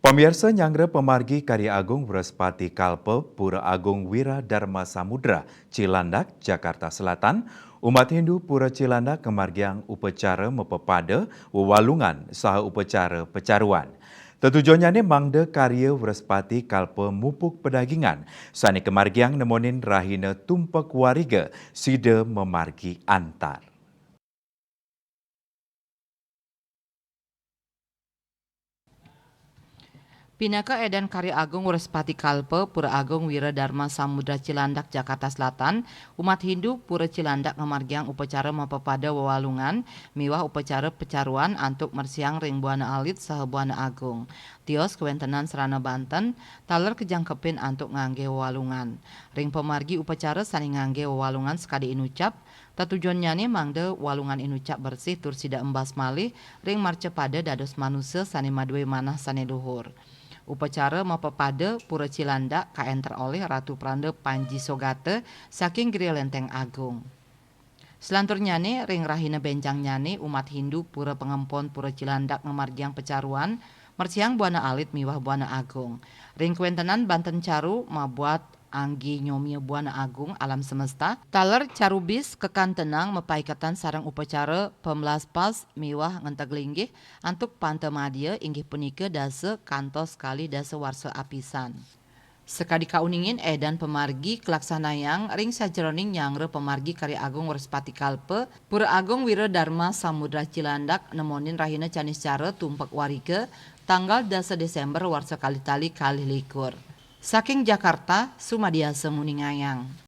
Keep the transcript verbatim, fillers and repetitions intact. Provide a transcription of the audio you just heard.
Pamirsa, nyanggra pamargi Karya Agung Wrespati Kalpa, Pura Agung Wira Dharma Samudra, Cilandak, Jakarta Selatan, umat Hindu Pura Cilandak ngamargiang upacara mapapada wewalungan saha upacara pacaruan. Tetujonnyane mangda karya Wrespati Kalpa mupuk pedagingan, sane kamargiang nemonin rahina tumpek wariga sida mamargi antar. Pinaka edan Karya Agung Wrespati Kalpa, Pura Agung Wira Dharma Samudra Cilandak, Jakarta Selatan, umat Hindu Pura Cilandak ngamargiang upacara mapapada wewalungan miwah upacara pacaruan antuk mersiang ring buana alit saha buana agung. Tios kawentenan sarana banten, taler kajangkepin antuk ngangge wewalungan. Ring pamargi upacara sane ngangge wewalungan sakadi inucap, tetujonnyane mangda walungan inucap bersih tur sida embas malih ring marcapada dados manusa sane madue manah sane luhur. Upacara mapapada Pura Cilandak kaenter olih Ratu Pranda Panji Sogata saking Griya Lenteng Agung. Selanturnyane ring rahina benjangnyane umat Hindu Pura Pangempon Pura Cilandak ngamargiang pacaruan, mersiang buana alit miwah buana agung. Ring kawentenan banten caru mabuat angge nyomia buana agung alam semesta, taler caru bis kakantenang mapaiketan sareng upacara pamlaspas miwah ngenteg linggih antuk panta madya inggih punika dasa kantos kalih dasa warsa apisan. Sakadi kauningin edan pamargi kalaksanayang ring sajeroning nyanggra pamargi Karya Agung Wrespati Kalpa, Pura Agung Wira Dharma Samudra Cilandak nemonin rahina Caniscara tumpek wariga tanggal dasa Desember warsa kalih tali kalih likur. Saking Jakarta, sumadiasa nguningayang.